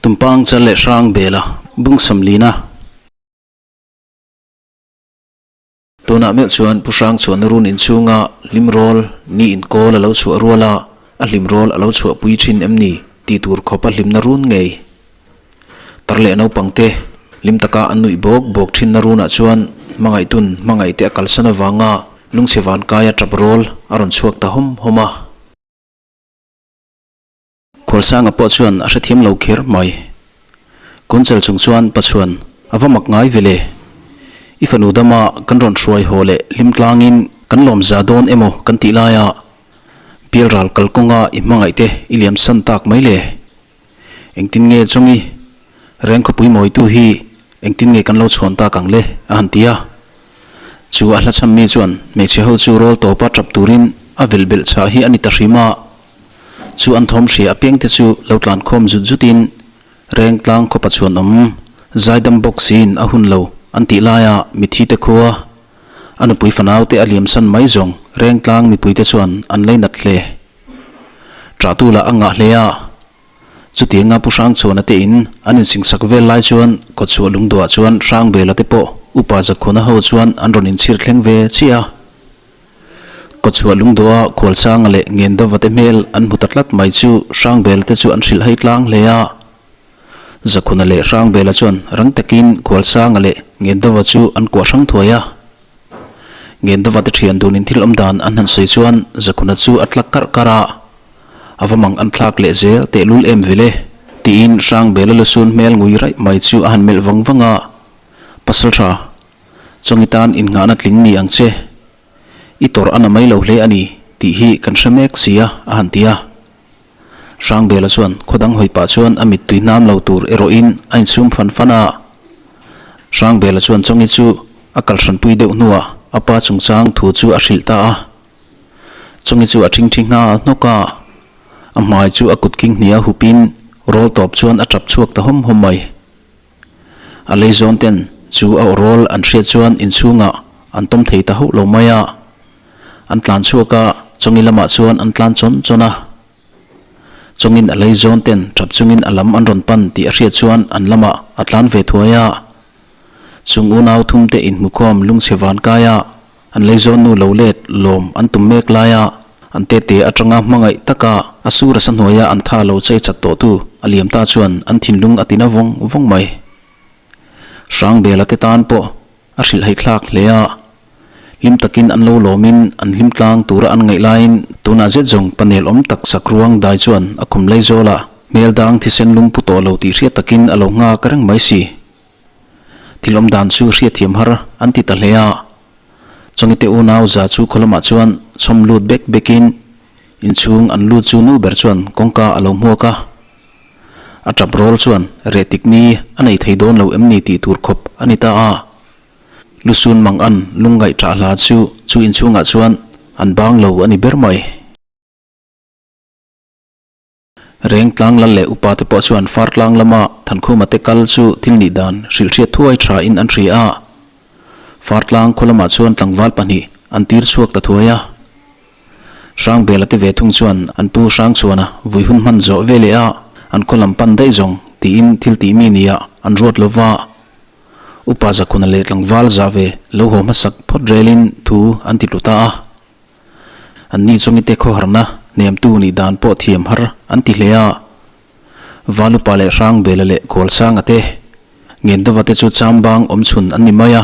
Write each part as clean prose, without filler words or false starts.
Tumpang chal leh hrang bela bung sawmlina. Tunah meuh chuan Pu Hrang chuan run inchhunga hlim rawl ni inkawl a lo chhuah rual a, a hlim rawl a lo chhuahpui thin em ni tih tur khawpa hlimna run ngei. Tar leh naupang te hlim taka an nuih bawk bawk thinna runah chuan hmangaihtun hmangaihte a kalsan avanga lungchhe vankaia tap rawl a rawn chhuak ta hawm hawm a. Khualsanga pawh chuan a hrethiam lo kher mai. Kunchel chung chuan Pachuan a va mak ngai ve le. I fanu dama kan rawn hruai haw leh hlim tlangin kan lawm za dawn emaw kan tih laia Pialral kalkawnga i hmangaih te i liam san tak mai le. Engtin nge chawngi reng khawpui mawitu hi engtin nge kan lo chhuan tak ang le a han ti a. Chu a hlachham mi chuan hmeichhe ho chu rawl tawpa tap turin a velh belh chhah hi a ni ta hrim a. Chu an thawm hria apiang te chu lo tlan khawm zut zut in reng tlang khawpa chhuan awm zaidam bawk siin a hun lo an tih laia mithi te khua a nupui fanau te a liam san mai zawng reng tlang mipui te chuan an leinat hle. Ṭahtu lah a ngah hle a, chutianga Pu Hrangchhuana te in an insingsak vel lai chuan kawtchhuah lungduah chuan Hrangbela te pawh upa Zakhuna ho chuan an rawn inchhir thleng ve chiah a. Kawchhuah lungdawha Khualsanga leh Ngendova te hmel an hmu ta tlat mai chu Hrangbela te chu an hrilh hai tlang hle a. Zakhuna leh Hrangbela chuan rang takin Khualsanga leh Ngendova chu an kuah hrang thuai a. Ngendova te thian dunin thil awm dan an han sawi chuan Zakhuna chu a tlak karh karh a. A va mang an thlak leh zel tehlul em vele tiin Hrangbela lusun hmel ngui raih mai chu a han melh vang vang a. Pasaltha, Chawngi tan innghahna tling ni ang che. I tawrh a na mai lo hle a ni tih hi kan hre mek si a, a han ti a. Hrangbela chuan khaw dang hawi pah chuan a mittui hnam lo tur erawhin a insum fan fan a. Hrangbela chuan Chawngi chu a kal hranpui deuh hnuah a pa chungchang thu chu a hrilh ta a. Chawngi chu a thingthi nghal hnawk a, a hmai chu a kut king hnia hupin rawl tawp chuan a tap chhuak ta hawm hawm mai. A lei zawn ten chu a awrawl an hriat chuan inchhungah an tawm thei ta hauh lo mai a. An tlan chhuak a, chawngi lamah chuan an tlan chawn chawn a. Chawngin a lei zawn ten tap chungin a lam an rawn pan tih a hriat chuan an lamah a tlan ve thuai a. Chung unau thum te inhmukhawm lungchhe van kai a, an lei zawn nu lo let lawm an tum mek lai a, an tete atanga hmangaih taka a sur a sa hnuaia an tha lo chei chat tawh tu a liam ta chuan an thinlung a tina vawng vawng mai. Hrangbela te tan pawh a hrilh haih thlak hle a, hlim takin an lo lawmin an hlim tlang tura an ngaih laiin tunah zet zawng panel awm tak sak ruang dai chuan a khum lei zawlah hmel dang thisen lum pu tawh lo tih hriat takin a lo nghak reng mai si. Thil awm dan chu hriatthiam har an ti ta hle a. Chawngite unau za chu khaw lamah chuan chhawm lut bek bekin inchhung an lut chu nu ber chuan kawngka a lo hmuak a. A tap rawl chuan reh tik ni a nei thei dawn lo em ni tih tur khawp a ni ta a. Lusun mang an lungngaih tah hla chu chu inchhungah chuan an bang lo a ni ber mai. Reng tlang lal leh upa te pawh chuan far tlang lama Thankhuma te kal chu thil nih dan hrilh hriat thuai tha in an hria a. Far tlang khaw lamah chuan tlangval pahnih an tir chhuak ta thuai a. Hrangbela te ve thung chuan an pu Hrangchhuana vui hun hman zawh ve leh a, an khaw lam pan daih zawng tiin thil tih mi nia an ruat lo va. Upa Zakhuna leh tlangval zah ve lo haw hmasak phawt relin thu an ti tlu ta a. An ni chungite khawharna hnemtu nih dan pawh thiam har an ti hle a. Valupa leh Hrangbela leh Kawlsanga te, Ngendova te chu chambang awm chhun an ni mai a.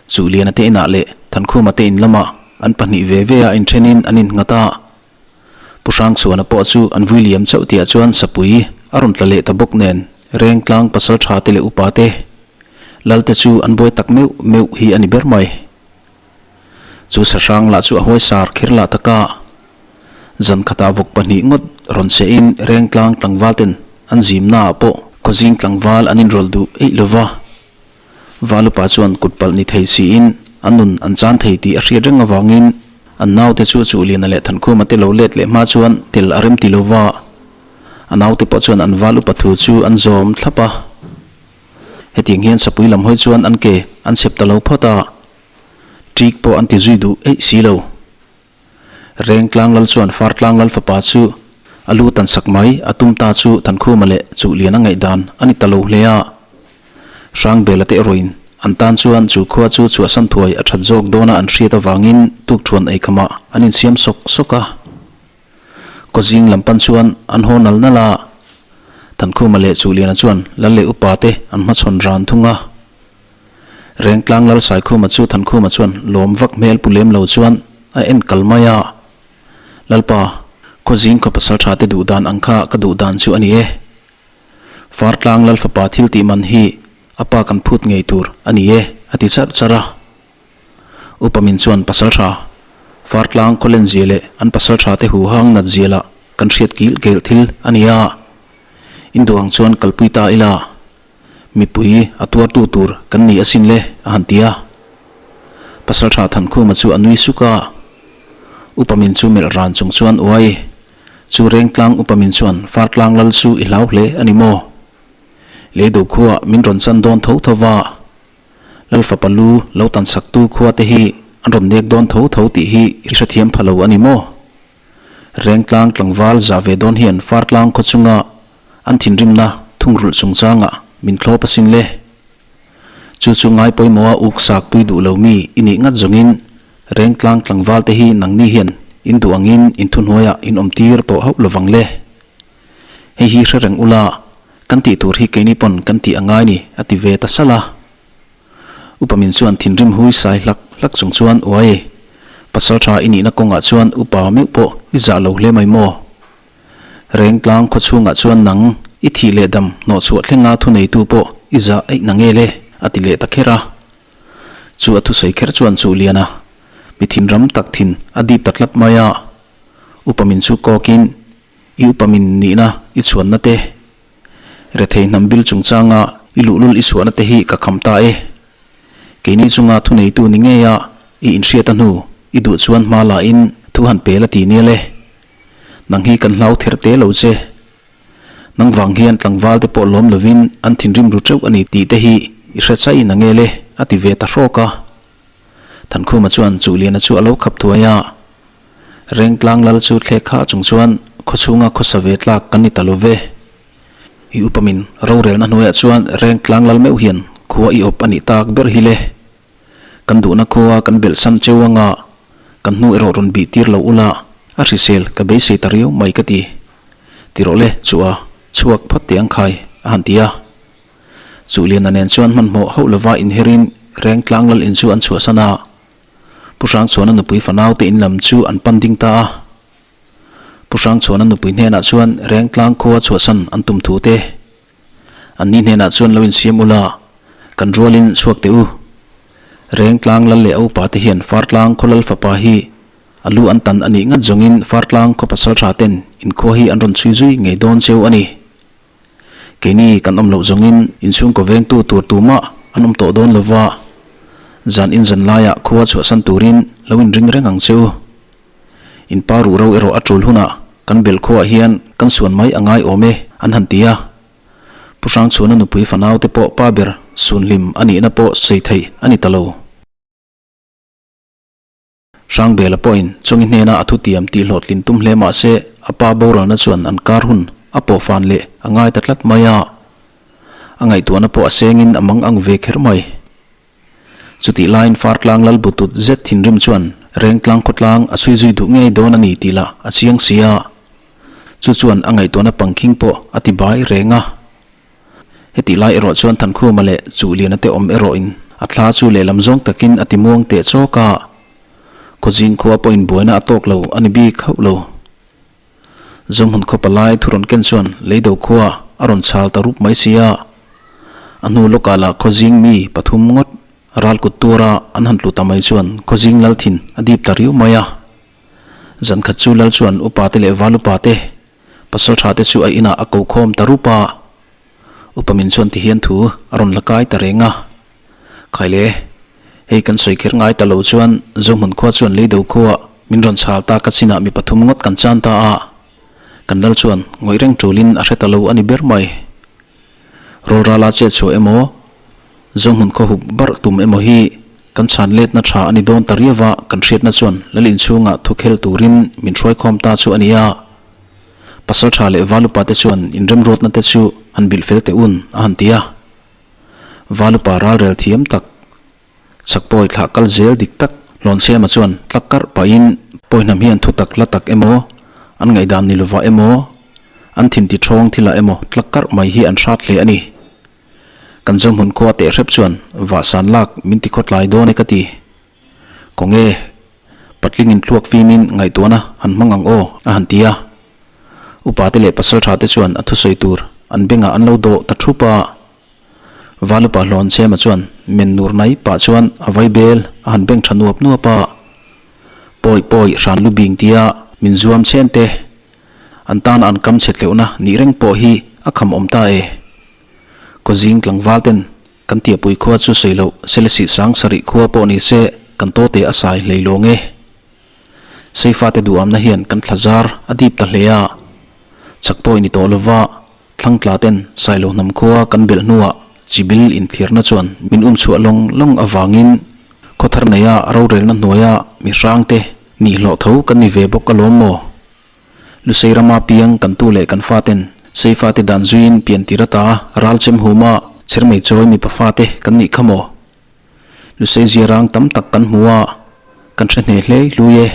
Chuhliana te inah leh Thankhuma te in lamah an pahnih ve ve a inthenin an innghat a. Pu Hrangchhuana pawh chu an vui liam chauh tihah chuan sapui a rawn tla leh ta bawk nen Rengtlang pasaltha te leh upa te, Lal te chu an buai tak meuh meuh hi a ni ber mai. Chu sahrang lah chu a huaisar kher lah tak a, zan khatah vawk pahnih ngawt rawn che in Rengtlang tlangval ten an zimna ah pawh khawzing tlangval an inrawlh duh eih lo va. Valupa chuan kut palh ni thei siin an nun an chan thei tih a hriat reng avangin an naute chu Chuhliana leh Thankhuma te lo let leh hma chuan tel a rem ti lo va. A naute pawh chuan an Valupa thu chu an zawm thlap a. Hetiang hian sapui lam hawi chuan an ke an chhep ta lo phawt a. Ṭik pawh an ti zui duh eih si lo. Reng tlang lal chuan far tlang lal fapa chu A lu tan sak mai a tum ta chu Thankhuma leh Chuhliana ngaihdan a ni ta lo hle a. Hrangbela te erawhin an tan chuan chu khua chu chhuahsan thuai a that zawk dawna an hriat avangin tukṭhuan eikhamah an insiam sawk sawk a. Kawzing lam pan chuan an haw nal nal a, Thankhuma leh Chuhliana chuan lal leh upa te an hmachhawn ran thung a. Rengtlang lal Saikhuma chu Thankhuma chuan lawm vak hmel pu lem lo chuan a en kal mai a. Lalpa, Khawzing khaw pasal tha te duh dan ang kha ka duh dan chu a ni e. Fartlang lal fapa thil tih man hi a pa kan phut ngei tur a ni e, a ti charh charh a. Upa min chuan pasal tha, Fartlang khawlen zia leh an pasal tha te huhang nat zia lah kan hriat kil kel thil a ni a. In duh ang chuan kalpui ta ila. Mipui a tuartu tur kan ni asin le, a han ti a. Pasalṭha Thankhuma chu a nui suk a. Upa min chu melh ran chung chuan uai, Chu Rengtlang upa min chuan Fartlang lal chu i hlau hle a ni maw? Leido khuaah min rawn chan dawn tho tho va, Lal fapa lu lo tan saktu khua te hi an rawn nek dawn tho tho tih hi i hrethiam pha lo a ni maw? Rengtlang tlangval zah ve dawn hian Fartlang khaw chunga An thinrimna thungrulh chungchangah min thlawp asin le. Chu chu ngai pawimawha uk sak pui duh lo mi i nih ngat zawngin Rengtlang tlangval te hi nangni hian in duh angin in thuhnuaiah in awm tir tawh hauh lovang le. Hei hi hre reng ula, kan tih tur hi keini pawn kan tih a ngai ni a ti ve ta salh a. Upa min chuan thinrim hui sai hlak hlak chung chuan uai, pasal tha i nihna kawngah chuan upa meuh pawh i zah lo hle mai maw? Rengtlang khaw chhungah chuan nang i thih leh dam hnawhchhuah thlenga thuneitu pawh i zah eih na ngel e, a ti leh ta kher a. Chu a thusawi kher chuan chuh lian a, mi thinram tak thin a dip ta tlat mai a. Upa min chu kawkin, I upa min nihna i chhuanna te, rethei hnam bil chungchanga i luhlul i chhuahna te hi ka kham ta e. Keini chunga thuneitu ni ngei a, i inhriat a hnu i duh chuan hma la in thu han pel a ti nial e. Nang hi kan hlau ther te lo che. Nang vang hian tlangval te pawh lawm lovin an thinrim ru teuh a ni tih te hi i hre chai na ngel e, a ti ve ta hrawk a. Thankhuma chuan Chuhliana chu a lo khap thuai a. Rengtlang lal chu thlek kha chung chuan khawchhunga khawsa ve tlak kan ni ta lo ve. I upamin rorelna hnuaiah chuan Rengtlang lal meuh hian khua i awp a nih tak ber hi le. Kan duhna khua kan belh san cheu anga kan hnu erawh rawn bih tir lo ula a hrisel ka beisei ta riau mai ka ti. Ti rawh le chu a chhuak phawt teh ang khai a han ti a. Chuhliana nen chuan hmanhmawh hauh lova inherin Rengtlang lal in chu an chhuahsan a. Pu Hrangchhuana nupui fanau te in lam chu an pan ding ta a. Pu Hrangchhuana nupui hnenah chuan Rengtlang khua chhuahsan an tum thu te Anni hnenah chuan lo insiam ula, kan rualin chhuak teh u. Rengtlang lal leh a upa te hian Fartlang khaw lal fapa hi a lu an tan a nih ngat zawngin Fartlang khaw pasal tha ten inkhua hi an rawn chhui zui ngei dawn cheu a ni. Keini kan awm loh zawngin inchhungkaw vengtu tur tumah an awm tawh dawn lova, zan in zan laiah khua chhuahsan turin lo inring reng ang cheu. In pa ruh ro erawh a tul hunah kan bel khuaah hian kan suan mai a ngai awm e, an han ti a. Pu Hrangchhuana nupui fanau te pawh pa ber sunhlim a nihna pawh sawi theih a ni ta lo. Hrangbela pawhin Chawngi hnena a thutiam tih hlawhtlin tum hle mah se a pa boralna chuan an kar hun a pawhfan leh a ngai ta tlat mai a. A ngaihtuahna pawh a sengin a mang ang ve kher mai. Chutih laiin Fartlang lal butut zet thinrim chuan Rengtlang khawtlang a chhui zui duh ngei dawn a ni tih lah a chiang si a. Chu chuan a ngaihtuahna pangkhing pawh a ti bai reng a. Hetih lai erawh chuan Thankhuma leh Chuhliana te awm erawhin a thla chu lehlam zawng takin a ti muang teh chawk a. Khawzing khua pawhin buaina a tawk lo a ni bik hauh lo. Zohmun khaw palai thu rawn ken chuan leido khua a rawn chhal ta rup mai si a. A hnu lawkah lah khawzing mi pathum ngawt ral kut tura an han tlu ta mai chuan khawzing lal thin a dip ta riau mai a. Zan khat chu lal chuan upa te leh val upa te, pasal tha te chu a inah a ko khawm ta rup a. Upa min chuan ti hian thu a rawn la kai ta reng a. Khaile, hei kan sawi kher ngai ta lo chuan Zohmun khua chuan leido khuaah min rawn chhal ta ka chinah mi pathum ngawt kan chan ta a, kan lal chuan ngawih reng tulin a hre ta lo a ni ber mai. Rawlrala chet chhuah emaw, Zohmun khaw hup barh tum emaw hi kan chhan letna tha a ni dawn ta riau a, kan hriatna chuan lal inchhungah thu khel turin min hruaikhawm ta chu a ni a. Pasalṭha leh Valupa te chuan inremruatna te chu han bilh fel teh un a han ti a. Valupa ralrel thiam tak, chakpawi thlah kal zel dik tak Hlawnchhema chuan tlak karh pahin Pawihnam hian thutak la tak emaw, an ngaihdan ni lovah emaw, an thinti ṭhawng thilah emaw tlak karh mai hi an hrat hle a ni. Kan Zohmun khua teh hrep chuan vahsan lak min ti khawtlai dawn e ka ti. Kawnge, patling in thluak fimin ngaihtuahna han hmang ang aw a han ti a. Upate leh pasaltha te chuan a thusawi tur an bengah an lo dawh ta thup a. Valupa hlawn chema chuan men nur nai pah chuan a vaibel a han beng tha nuap nuap a. Pawi pawi hran lu bing tia min zuam chhen te, an tana an kam chhe tleuhna nih reng pawh hi a kham awm ta e. Kawzing tlangval ten kan tiahpui khua chu sawi loh Selesih sang sarih khua pawh ni se kan tawte a sai hlei lawng e. Seifate duhamna hian kan thla zar a dip ta hle a, chak pawh ni tawh lova thlangtla ten Sailo hnam khua kan belh hnuah chibil inthlirna chuan min um chhuah lawng lawng avangin khawthar neia rorelna hnuaia mi hrangte nihhlawh tho kan ni ve bawk alawm maw? Lusei rama piang kan tu leh kan faten Seifate dan zuiin piantir ata ral chem huma chermei chawi mipa fate kan nih kha maw? Lusei ziarang tam tak kan hmu a, kan hre hne hlei hlui e.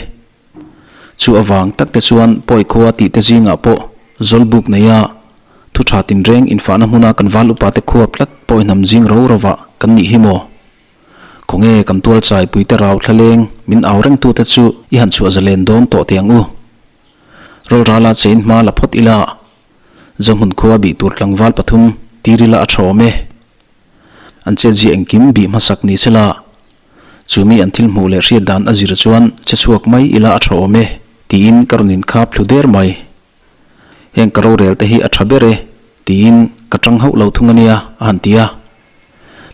Chu avang tak te chuan pawi khua tih te zingah pawh zawlbuk neia thu tha tinreng infahna hmuna kan val upa te khuap tlat pawi hnam zing ro rovah kan nih hi maw? Khawnge kan tual chai puite rau thlaleng min au reng tute chu i han chhuah zalen dawn tawh teh ang u. Rawlrala chein hma la phawt ila, Zohmun khua bih tur tlangval pathum tir ila a tha awm e. An chetzia engkim bih hmasak ni sela, chu mi an thil hmuh leh hriat dan a zir chuan che chhuak mai ila a tha awm e tiin ka rawn inkhap thlu der mai. Heng ka rorel te hi a tha ber e tiin ka tang hauh lo thung a nia a han ti a.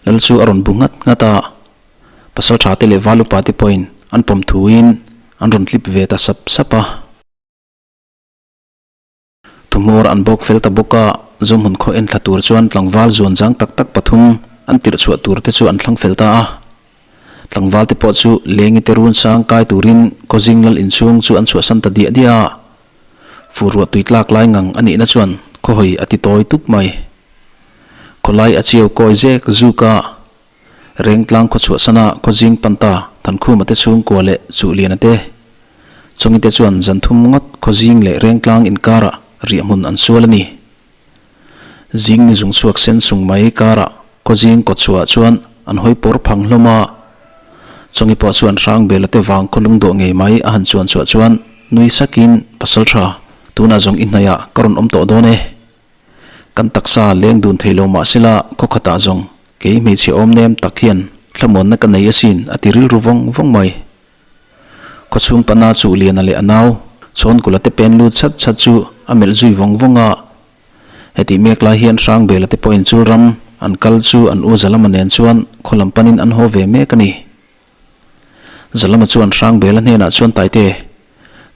Lal chu a rawn bu nghat nghat a, pasal tha te leh val upa te pawhin an pawm thuin an rawn tlip ve ta sap sap a. Thuhmawr an bawk fel ta bawk a, Zohmun khaw en thla tur chuan tlangval zuan zang tak tak pathum an tirh chhuah tur te chu an thlang fel ta a. Tlangval te pawh chu lengi te run sang kai turin Khawzing lal inchhung chu an chhuahsan ta diah diah a. Fur ruah tui tlak lai ngang a nihna chuan khawhawi a ti tawi tuk mai. Khawlai a chiau kawi zek zuk a, Rengtlang khaw chhuahsana Khawzing panta Thankhuma te chhungkua leh Chuhliana te Chawngite chuan zan thum ngawt Khawzing leh Rengtlang inkarah riahhmun an sual a ni. Zing ni zung chhuak sen sung mai karah Khawzing kawtchhuah chuan an hawi pawr phang hlawm a. Chawngi pawh chuan Hrangbela te vang khaw lungdawh ngei mai a han chuan chhuah chuan nui sakin, Pasaltha, tunah zawng i hnaihah ka rawn awm tawh dawn e. Kan taksa leng dun thei lo mah sela khaw khatah zawng kei hmeichhe awm nem tak hian thlamuanna ka nei asin a ti rilru vawng vawng mai. Khawchhung pana chu Liana leh a nau Chhawnkula te pen lut chat chat chu a melh zui vawng vawng a. Hetih mek lai hian Hrangbela te pawhin chul ram an kal chu an u Zalama nen chuan khaw lam panin an haw ve mek a ni. Zalama chuan Hrangbela hnenah chuan Taite,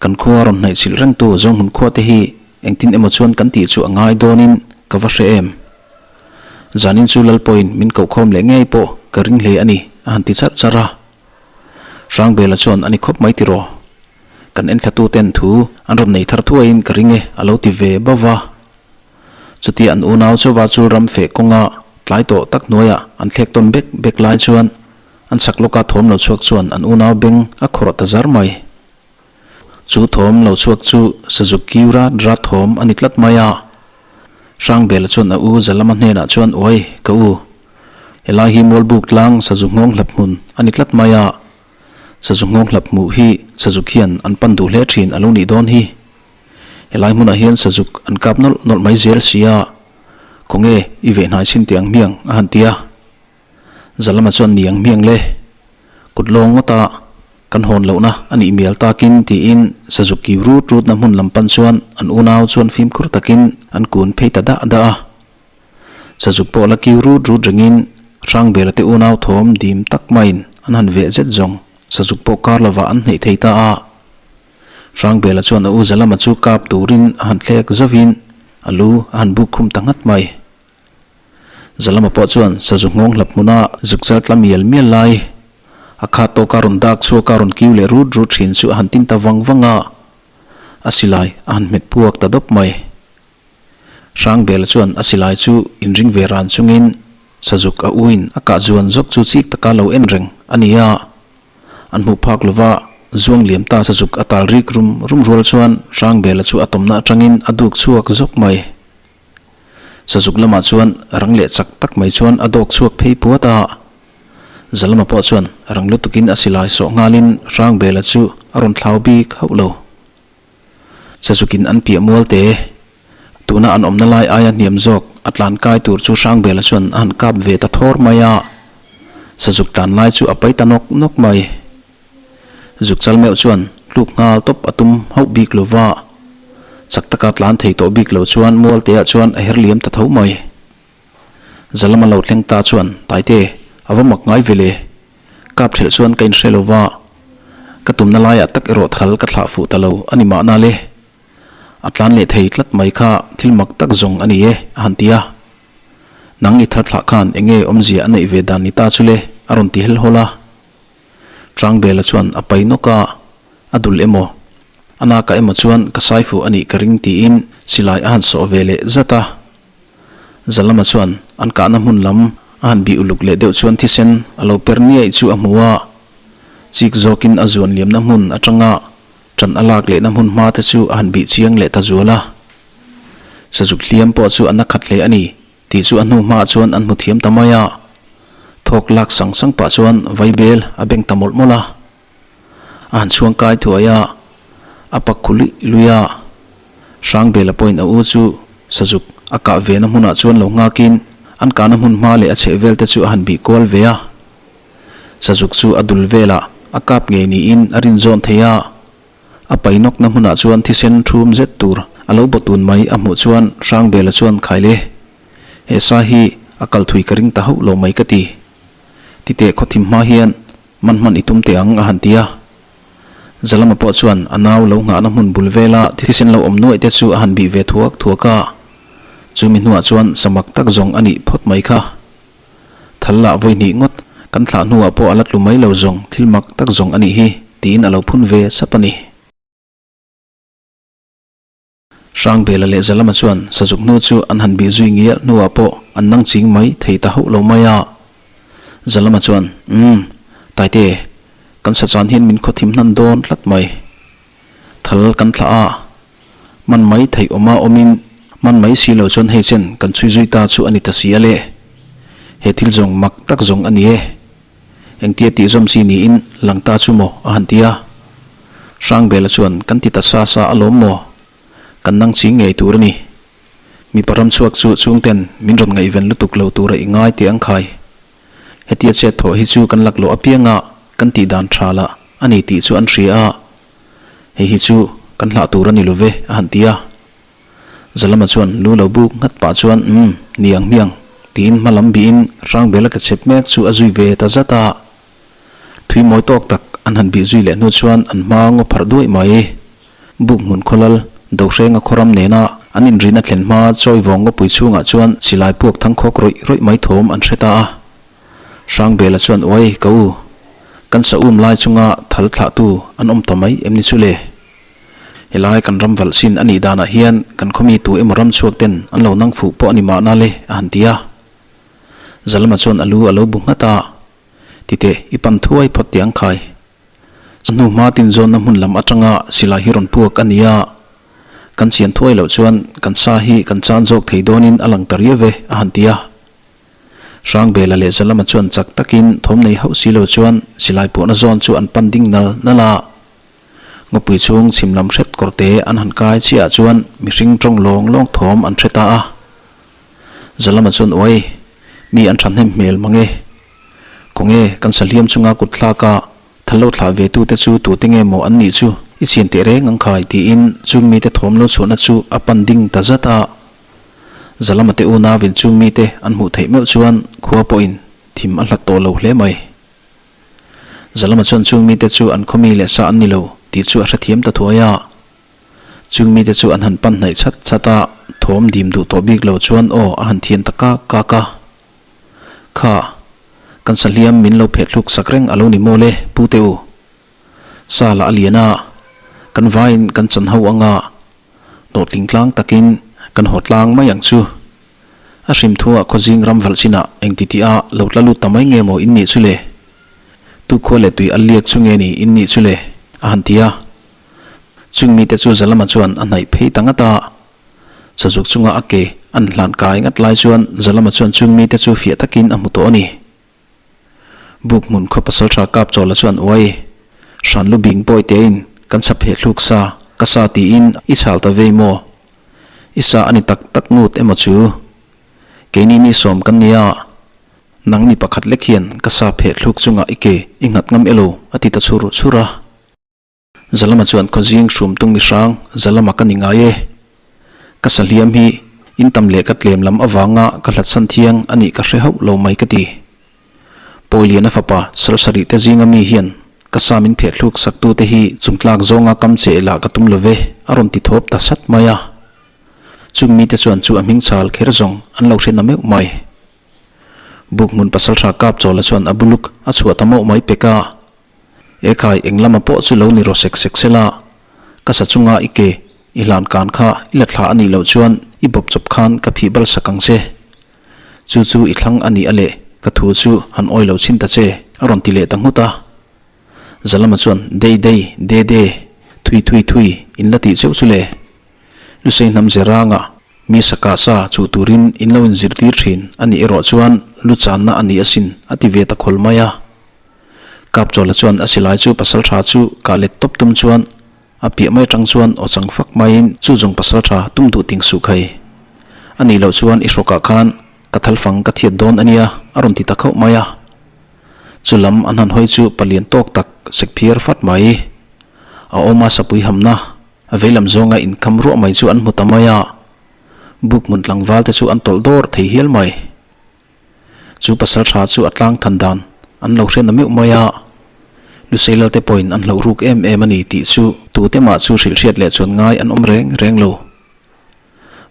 kan khua rawn hnaih chilh rengtu Zohmun khua te hi engtin emaw chuan kan tih chu a ngai dawnin ka va hre em. Zanin chu Lalpawhin min kohkhawm leh ngei pawh ka ring hle a ni a han ti charh charh a. Hrangbela chuan a ni khawp mai tiraw? Kan enthlatu ten thu an rawn nei thar thuaiin ka ring e a lo ti ve bauh va. Chutia an unau chauva chul ram feh kawnga tlai tawh tak hnuaiah an thlek tawn bek bek lai chuan an chhak lawka thawm lo chhuak chuan an unau beng a khawrh ta zar mai. Chu thawm lo chhuak chu Sazuk kiu rat rat thawm a ni tlat mai a. Hrangbela chuan a u Zalama hnenah chuan Uai, ka u, helai hi Mualbuk tlang Sazu nghawng hlap hmun a ni tlat mai a. Sazu nghawng hlap hmuh hi Sazuk hian an pan duh hle thin a lo nih dawn hi. Helai hmunah hian Sazuk an kap nawlh nawlh mai zel si a, khawnge i veh hnai chhin teh ang hmiang a han ti a. Zalama chuan ni ang hmiang le, kut lawng ngawta kan hawn lohna a nih mial takin tiin Sazuk kiu rut rutna hmun lam pan chuan an unau chuan fimkhur takin an kun phei ta dah dah a. Sazuk pawh la kiu rut rut rengin Hrangbela te unau thawm dim tak maiin an han veh zet zawng Sazuk pawh kar lovah an hneih thei ta a. Hrangbela chuan a u Zalama chu kap turin a han thlek zovin a lu a han buk khum ta nghat mai. Zalama pawh chuan sazu nghawng hlap hmuna zuk chal tla mial mial lai a khat tawka rawn dak chhuak a rawn kiu leh rut rut thin chu a han tin ta vang vang a. a silai a han hmet puak ta dawp mai. Hrangbela chuan a silai chu inring ve ran chungin Sazuk a uin a kah zuan zawk chu chik taka lo en reng a ni a. An hmuh phak lova zuang liam ta Sazuk a tal rik rum rum rual chuan Hrangbela chu a tawmna atangin a duk chhuak zawk mai. Sazuk lamah chuan rang leh chak tak mai chuan a dawk chhuak phei puat a. Zalama pawh chuan rang lutukin a silai sawh nghalin Hrangbela chu a rawn thlau bik hauh lo. Sazukin an piah mual te, tuna an awmna lai aia hniam zawk a tlan kai tur chu Hrangbela chuan a han kap ve ta thawr mai a. Sazuk tlan lai chu a pai ta nawk nawk mai. Zuk chal meuh chuan tluk nghal tawp a tum hauh bik lo va, chak taka tlan thei tawh bik lo chuan mualteah chuan a her liam ta tho mai. Zalama lo thleng ta chuan, Taite, a va mak ngai ve le. Kap thelh chuan ka inhre lo va, ka tumna laiah tak erawh thal ka thlah fuh ta lo a ni mahna le. A tlan leh thei tlat mai kha thil mak tak zawng a ni e, a han ti a. Nang i thar thlah khan eng nge awmzia a neih ve dan ni ta chu le, a rawn ti helhawl a. Ṭangbela chuan a pai nawk a, a dul emaw, a nakah emaw chuan ka sai fuh a nih ka ring tiin silai a han sawh ve leh zat a. Zalama chuan an kahna hmun lam a han bih uluk leh deuh chuan thisen a lo per niaih chu a hmu a, chik zawkin a zuan liamna hmun atanga ṭan a lak lehna hmun hma te chu a han bih chiang leh ta zual a. Sazuk hliam pawh chu a na khat hle a ni. Tih chu a hnu hmaah chuan an hmu thiam ta mai a, thawk lak sang sang pah chuan vaibel a beng ta mawlh mawlh a. A han chhuang kai thuai a, a pak khu luih luih a. Hrangbela pawhin a u chu Sazuk a kah ve na hmunah chuan lo nghakin an kahna hmun hma leh a chheh vel te chu a han bih kual ve a. Sazuk chu a dul velah a kap ngei niin a rinzawn thei a. A pai nawkna hmunah chuan thisen thum zet tur a lo baw tun mai a hmuh chuan Hrangbela chuan khai le, he sa hi a kal thui ka ring ta hauh lo mai ka ti. Titeh khawthim hma hian man hman i tum teh ang a han ti a. Zalama pawh chuan a nau lo nghahna hmun bul vela thisen lo awm nuaih te chu a han bih ve thuak thuak a. Chumi hnuah chuan samak tak zawng a nih phawt mai kha. Thal lah vawi hnih ngawt, kan thlah hnuah pawh a la tlu mai lo zawng, thil mak tak zawng a nih hi, tiin a lo phun ve sap a ni. Hrangbela leh Zalama chuan Sazuk hnu chu an han bih zui ngial hnuah pawh an nang ching mai thei ta hauh lo mai a. Zalama chuan, Umm, Taite, kan sachan hian min khawthim hnan dawn tlat mai. Thal kan thlah a, man mai theih awma awmin man mai si lo chuan hei chen kan chhui zui ta chu a ni ta si a le. He thil zawng mak tak zawng a ni e. Engtia tih zawm chi niin lang ta chu maw a han ti a. Hrangbela chuan kan ti ta sa sa alawm maw? Kan nang ching ngei tur a ni. Mipa ram chhuak chu chhungten min rawn ngaihven lutuk lo tura i ngai tih ang khai. Hetia chet thawh hi chu kan lak loh apianga kan tih dan tha lah a ni tih chu an hria a, hei hi chu kan hlah tur a ni lo ve a han ti a. Zalama chuan lu lo buk nghat pah chuan umm niang hmiang tiin hma lam bihin Hrangbela ke chep mek chu a zui ve ta zat a. Thui mawi tawk tak an han bih zui leh hnu chuan an hma ngaw pharh duaih mai. Buk hmun khawlal Dohrenga khawram nena an inrina thlen hma chawi vawng ngawpui chhungah chuan silai puak thang khawk rawih rawih mai thawm an hre ta a. Hrangbela chuan uai ka u, kan sa um lai chunga thal thlahtu an awm ta mai em ni chu le? Helai kan ram valh sin a nih danah hian kan khawmi tu emaw ram chhuak ten an lo nang fuh pawh a ni mahna le a han ti a. Zalama chuan a lu a lo bu nghat a, Titeh i pan thuai phawt teh ang khai. Hnu hma tinzawnna hmun lam atanga silai hi rawn puak a ni a, kan chian thuai loh chuan kan sa hi kan chan zawk thei dawnin a lang ta riau ve, a han ti a. Hrangbela leh Zalama chuan chak takin thawm nei hauh si lo chuan silai puahna zawn chu an pan ding nal nal a. Ngawpui chhung chhim lam hret kawrte an han kai chiahah chuan mihring tawng lawng lawng thawm an hre ta a. Zalama chuan uai, mi an thahnem hmel mang e. Khawnge kan sahliam chunga kut thlak a, thal lo thlah ve tute chu tute nge maw an nih chu i chian teh reng ang khai tiin chung mite thawm lo chhuahna chu a pan ding ta zat a. Zalama te unauin chung mite an hmuh theih meuh chuan khua pawhin thim a hlat tawh lo hle mai. Zalama chuan chung mite chu an khawmi leh sa an ni lo tih chu a hrethiam ta thuai a. Chung mite chu an han pan hnaih chat chat a, thawm dim duh tawh bik lo chuan aw a han thian ta kak kak a. Kha, kan sahliam min lo phet hluk sak reng a lo ni maw le, Pu te u. Sa lah a lian a, Kan vaiin kan chan ho anga hlawhtling tlang takin kan haw tlang mai ang chu. A hrim thuah khawzing ram valh chinah engti tih a lo tla lut ta mai nge maw in nih chu le? Tu khua leh tui a liak chu nge ni in nih chu le? a han ti a. Chung mite chu Zalama chuan a hnaih phei ta ngat a. Sazuk chunga a ke an hlan kai ngat lai chuan Zalama chuan chung mite chu fiah takin a hmu tawh a ni. Buk hmun khaw pasaltha kap chawla chuan uai hran lu bing pawi tein kan chhap heh thluk sa ka sa tiin i chhal ta vei maw? I sa a ni tak tak ngut emaw chu? Keini mi sawm kan nia, nang mi pakhat lek hian ka sa pheh thluk chungah i ke i nghat ngam elo a ti ta chhur chhur a. Zalama chuan khawzing hrum tung mi hrang Zalama ka ni ngai e. Ka sahliam hi in tam leh ka tlem lam avanga ka hlatsan thiang a nih ka hre hauh lo mai ka ti. Pawiliana fapa Salsarih te zinga mi hian ka sa min pheh thluk sak tute hi chungtlak zawnga kam che lah ka tum lo ve a rawn ti thawp ta sat mai a. Chung mite chuan chu a hming chal kher zawng an lo hre na meuh mai. Buk hmun pasaltha kap chawla chuan a buluk a chhuah ta mauh mai pek a. Ekhai, eng lama pawh chu lo ni rawh sek sek sela, ka sa chunga i ke i hlan kan kha i la thla a nih loh chuan i bawp chawp khan ka phih bal sak ang che. Chu chu i thlang a nih a leh ka thu chu han awi lo chhin ta che, a rawn ti leh ta nghut a. Zalama chuan dei dei, de de, thui thui thui in la tih cheuh chu le. Lusei hnam ze ranga mi sakah sa chuh turin in lo inzirtir thin a nih erawh chuan lu channa a ni asin a ti ve ta khawl mai a. Kapchawla chuan a silai chu pasal tha chu kah let tawp tum chuan a piah mai atang chuan aw chang fak maiin chu zawng pasal tha tum duh ting suh khai. A nih loh chuan i hrawkah khan ka thalfang ka thiat dawn a nia a rawn ti ta khauh mai a. Chu lam an han hawi chu palian tawk tak sek phiar fat mai. A awma sapui hamna a veilam zawnga inkham ruah mai chu an hmu ta mai a. Buk hmun tlangval te chu an tawlh dawr thei hial mai. Chu pasal tha chu a tlang than dan an lo hre na meuh mai a, Luseilal te pawhin an hlauh ruk em em a ni tih chu tute mah chu hrilh hriat leh chuan ngai an awm reng reng lo.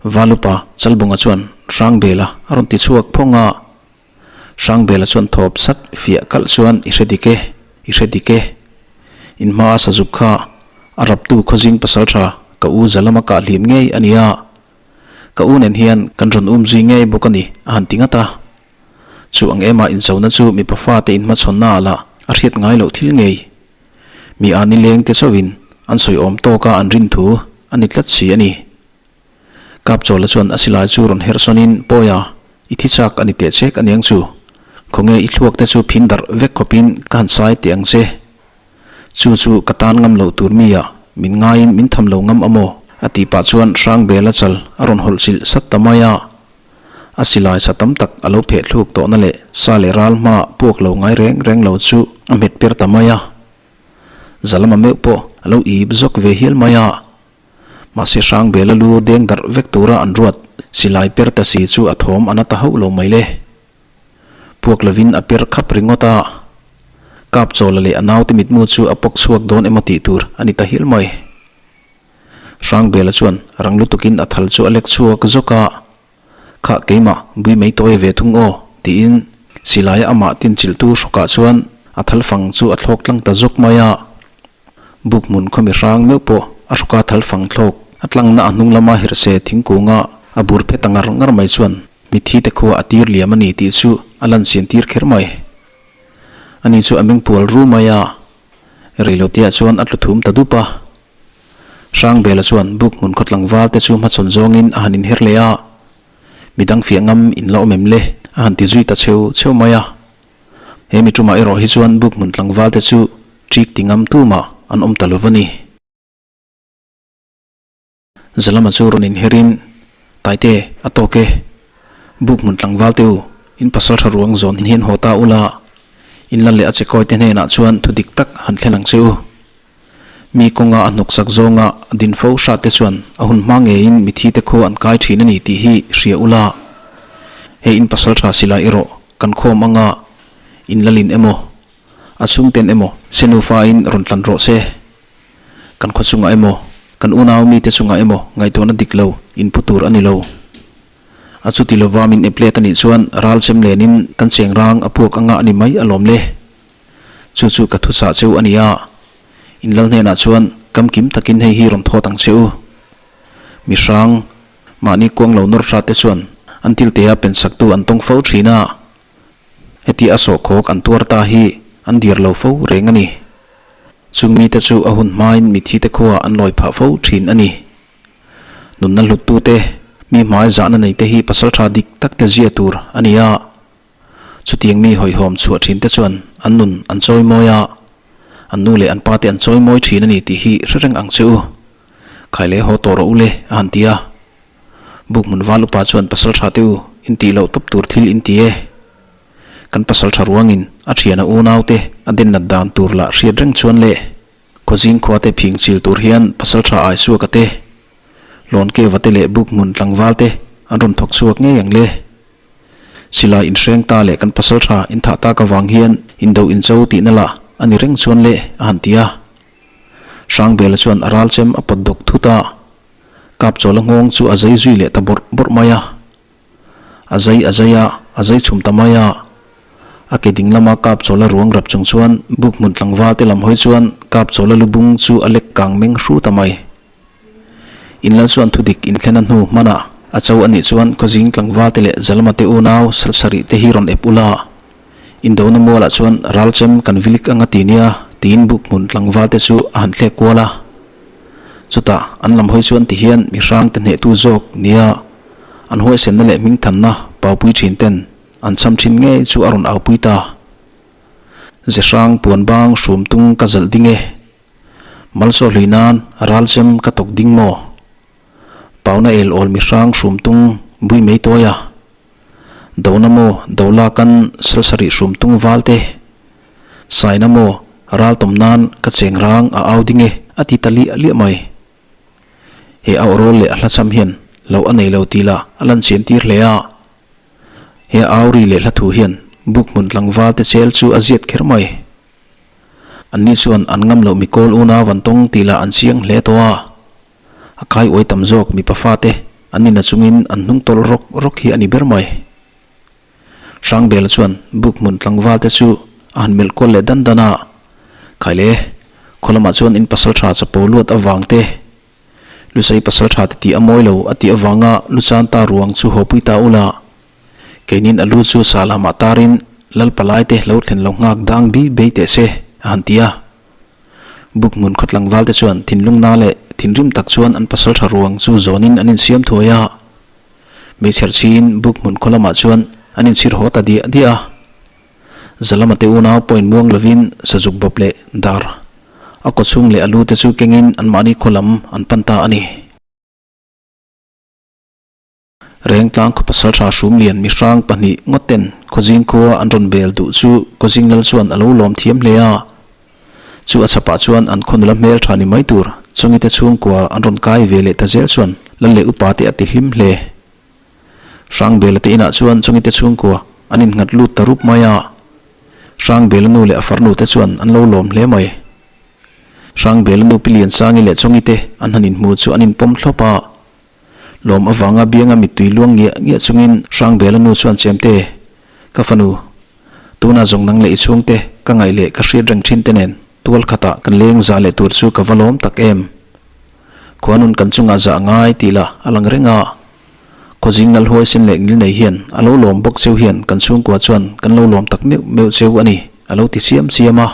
Valupa Chalbunga chuan Hrangbela a rawn ti chhuak phawng a, Hrangbela chuan thawp sat fiah kalh chuan i hre dik e, i hre dik e. In hmaa sazuk kha a raptu khawzing pasal tha ka u Zalama kah hlim ngei a nia. Ka u nen hian kan rawn um zui ngei bawk a ni, a han ti ngat a. Chu ang ema inchona chu mipa fate inhmachhawnna ah lah a hriat ngai loh thil ngei. Mi a nileng te chauhin an sawi awm tawka an rin thu a ni tlat si a ni. Kapchawla chuan a silai chu rawn herh sawnin, Pawia, i thi chak a ni teh chek aniang chu. Khawnge i thluak te chu phin darh vek khawpin ka han sai teh ang che. Chu chu ka tan ngam loh tur mi a, min ngaiin min tham lo ngam a maw? A tih pah chuan Hrangbela chal a rawn hawlh chilh sat ta mai a. A silai sa tam tak a lo pheh thluk tawhna leh sa leh ral hma puak lo ngai reng reng lo chu a hmet per ta mai a. Zalama meuh pawh a lo ip zawk ve hial mai a. Mahse Hrangbela lu deng darh vek tura an ruat silai per ta si chu a thawm a na ta hauh lo mai le. Puak lovin a per khap ringawt a, Kapchawla leh a naute mitmu chu a pawk chhuak dawn emaw tih tur a ni ta hial mai. Hrangbela chuan rang lutukin a thal chu a lek chhuak zawk a, Khah keimah bui mai tawi ve thung aw tiin silaia amah tinchilhtu hrawkah chuan a thal fang chu a thlawk tlang ta zawk mai a. Buk hmun khawmi hrang meuh pawh a hrawka thal fang thlawk a tlangna a hnung lama hirse thingkunga a bur phe ta ngar ngar mai chuan Mitthi te khua a tir liam a ni tih chu a lan chian tir kher mai. Ani chu a meng pual ru mai a, reiloteah chuan a tlu thum ta dup a. Hrangbela chuan buk hmun khaw tlangval te chu hmachhawn zawngin a han inher leh a, midang fiah ngam in la awm em le a han ti zui ta cheu cheu mai a. He mi tumah erawh hi chuan buk hmun tlangval te chu ṭik ti ngam tumah an awm ta lo va ni. Zalama chu rawn inherin, Taite, a tawk e. Buk hmun tlangval te u, in pasal tha ruang zawn hian haw ta ula, in la leh a chekawi te hnenah chuan thu dik tak han thlen ang che u. Mi kawnga a hnawksak zawnga a din fo hrat te chuan a hun hma ngeiin mithi te khu an kai thin a ni tih hi hria ula. Hei in pasal tha silai erawh kan khawm anga in lalin emaw, a chhungten emaw se nufain rawn tlan rawh se. Kan khaw chungah emaw, kan unau mite chungah emaw ngaihtuahna dik lo inpu tur a ni lo. A chuti lova min ep let a nih chuan ral chem lenin kan cheng rang a puak anga a ni mai alawm le. Chu chu ka thuchah cheu a ni a. In lal hnenah chuan Kamkim takin hei hi rawn thawt ang che u. Mi hrang, mahni kuang lo nawr hra te chuan an tiltea pensaktu an tawng fo thin a. Heti a sawhkhawk an tuar ta hi an dir lo fo reng a ni. Chung mite chu a hun hmain mithi te khuaah an lawi phah fo thin a ni. Nunna hluttute, mi hmai zahna neite hi pasal tha dik tak te zia tur a ni a. Chutiang mi hawihhawm chhuah thin te chuan an nun an chawi mawi a, an nu leh an pa te an chawi mawi thin a ni tih hi hre reng ang che u. Khai leh haw tawh rawh u le a han ti a. Buk hmun val upa chuan pasal tha te u in tih loh tawp tur thil in ti e. Kan pasal tha ruangin a thiana unau te a den nat dan tur lah hriat reng chuan le Khawzing khua te phing chil tur hian pasal tha ai suak a te, Lawn keva te leh buk hmun tlangval te an rawn thawk chhuak ngei ang le. Silai inhreng ta leh kan pasal tha inthah tak avang hian indo incho tihna lah a ni reng chuan le a han ti a. Hrangbela chuan a ral chem a pawt dawk thut a, Kapchawla nghawng chu a zai zui leh ta bawrh bawrh mai a. A zai a zai a, a zai chhum ta mai a. A ke ding lama Kapchawla ruang rap chung chuan buk hmun tlangval te lam hawi chuan Kapchawla lubung chu a lek kang meng hru ta mai. Inlal chuan thudik inthlen a hnu hmanah a cho a nih chuan khawzing tlangval te leh Zalma te unau Salsarih te hi rawn ep ula. Indona mualah chuan ralchem kan vilik anga ti nia tiin buk hmun tlangval te chu a han thlek kual a. Chutah an lam hawi chuan ti hian mi hrang te hnehtu zawk nia an huaisenna leh hmingthanna paupui thin ten an cham thin ngei chu a rawn aupui ta. Ze hrang puan bang hrum tung ka zalh ding e. Malsaw hlui nan ralchem ka tawk ding maw? Pauna el awl mi hrang hrum tung bui mai tawi a. Dona maw do lakan salsarih hrum tung val te. Saina maw ral tawm nan ka cheng rang a au ding e a ti ta liah liah mai. He auh rawl leh a hla cham hian lo a nei lo tih lah a lan chian tir hle a. He au ri leh hla thu hian buk hmun tlangval te chel chu a ziat kher mai. Anni chuan an ngam loh mikawl unau an tawng tih lah an chiang hle tawh a. A kai uai tam zawk mipa fate an nina chungin an hnung tawlh rawk rawk hi a ni ber mai. Hrangbela chuan buk hmun tlangval te chu a han melh kual leh dan dan a, Khaile, khaw lamah chuan in pasal tha chapo luat avang te, Lusei pasal tha te tih a mawi lo a tih avanga Luchan ta ruang chu haw pui ta ula, keinin a lu chu sa lamah tarin Lal palai te lo thlen lo nghak dang bi bei teh se a han ti a. Buk hmun khaw tlangval te chuan thinlung na leh thinrim tak chuan an pasal tha ruang chu zawnin an insiam thuai a. Hmeichher chhiin buk hmun khaw lamah chuan an inchhir haw ta diah diah a. Zalama te unau pawhin muang lovin sazuk bawp leh dar a kawchhung leh a lu te chu kengin anmahni khaw lam an pan ta a ni. Rengtlang khaw pasal tha Hrumlian mihrang pahnih ngawt ten Khawzing khua an rawn bel duh chu Khawzing lal chuan a lo lawm thiam hle a. Chu a chhapah chuan an khaw nula hmel tha ni mai tur Chawngite chhungkua an rawn kai ve leh ta zel chuan lal leh upa te a ti hlim hle. Hrangbela te inah chuan Chawngite chhungkua an innghat lut ta rup mai a. Hrangbela nu leh a farnu te chuan an lo lawm hle mai. Hrangbela nu Pi Liansangi leh Chawngite an han inhmu chu an inpawm thlawp a. Lawm avanga bianga mittui luang ngiah ngiah chungin Hrangbela nu chuan Chemte, ka fanu, tunah zawng nang leh i chhungte ka ngaih leh ka hriat reng thin te nen tual khatah kan leng zah leh tur chu ka va lawm tak em. Khuanun kan chungah zah ngai tih lah a lang reng a. Khawzing lal huaisen leh ngil nei hian a lo lawm bawk cheu hian kan chhungkua chuan kan lo lawm tak meuh meuh cheu a ni, a lo ti chiam chiam a.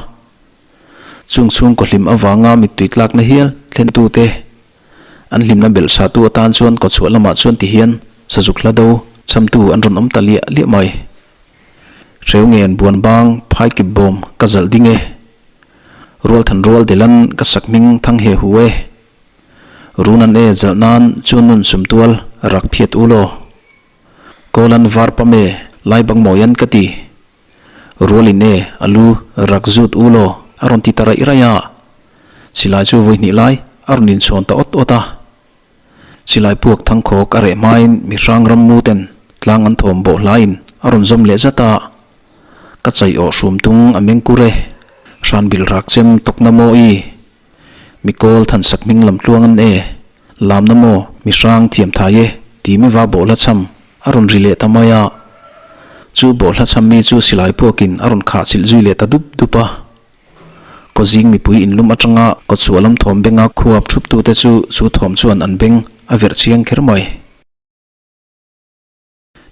Chung chhungkaw hlim avanga mittui tlakna hial thlentute An hlimna belh satu atan chuan kawchhuah lamah chuan ti hian sazuk hla do chamtu an rawn awm ta liah liah mai. Hreu ngen buan bang phai kip bawm ka zalh ding e. Rualthan rual delan ka sak hming thang he hu e. Runan e zalh nan chuan nun sumtual rak phiat u law. Kawlan var pam e lai bang mawian ka ti. Rualin e, a lu rak zut u law, a rawn ti ta raih raih a. Silai chu vawi hnih lai a rawn inchhawn ta awt awt a. Silai puak thangkhawk a reh hmain mi hrang rammu ten tlang an thawm bawh hlaiin a rawn zawm leh zat a. Ka chaih awh hrum tung a meng kur e, hran bil rak chem tawkna maw i? Mi kawl thansak hming lam tluang an e, lamna maw mi hrang thiam thai e ti mi va bawh hla cham a rawn ri leh ta mai a. Chu bawh hla cham mi chu silai puakin a rawn khah chilh zui leh ta dup dup a. Kawzing mipui inlum atanga kawchhuah lam thawm benga khuap thuptute chu chu thawm chuan an beng a verh chiang kher mai.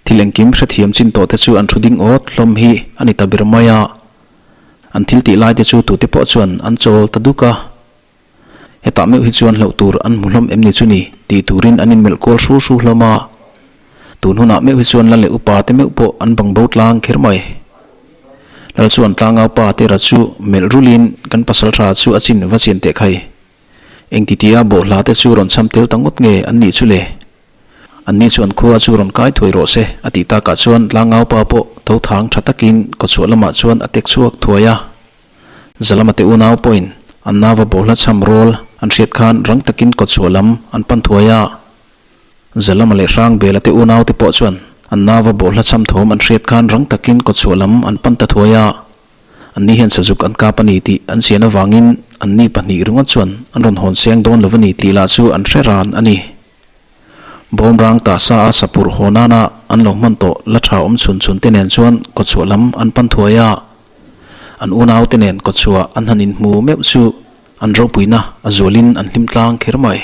Thil engkim hrethiam chin tawh te chu an thu ding awt hlawm hi a ni ta ber mai a, an thil tih lai te chu tute pawh chuan an chawl ta duk a. Hetah meuh hi chuan hlauh tur an hmu hlawm em ni chu ni tih turin an inmelh kual hru hru hlawm a. Tun hunah meuh hi chuan la leh upa te meuh pawh an bang bo tlang kher mai. Lal chuan tlangau pa tera chu melh rulin kan pasal tha chu a chin va chian teh khai. Engtitia bawhhla te chu rawn cham tel ta ngawt nge an nih chu le? Anni chuan khua chu rawn kai thuai rawh se a tih takah chuan tlangau pa pawh tho thang tha takin kawchhuah lamah chuan a tek chhuak thuai a. Zalama te unau pawhin an nauva bawhhla cham rawl an hriat khan rang takin kawchhuah lam an pan thuai a. Zalama leh Hrangbela te unau te pawh chuan an nauva bawhhla cham thawm an hriat khan rang takin kawchhuah lam an pan ta thuai a. Anni hian sazuk an kap a ni tih an chian avangin anni pahnih ringawt chuan an rawn hawn seng dawn lo a ni tih lah chu an hre ran a ni. Bawmrang tah sa a sapur haw nana an lo hman tawh la tha awm chhun chhun te nen chuan kawchhuah lam an pan thuai a. An unau te nen kawchhuah an han inhmu meuh chu an ropuina a zualin an hlim tlang kher mai.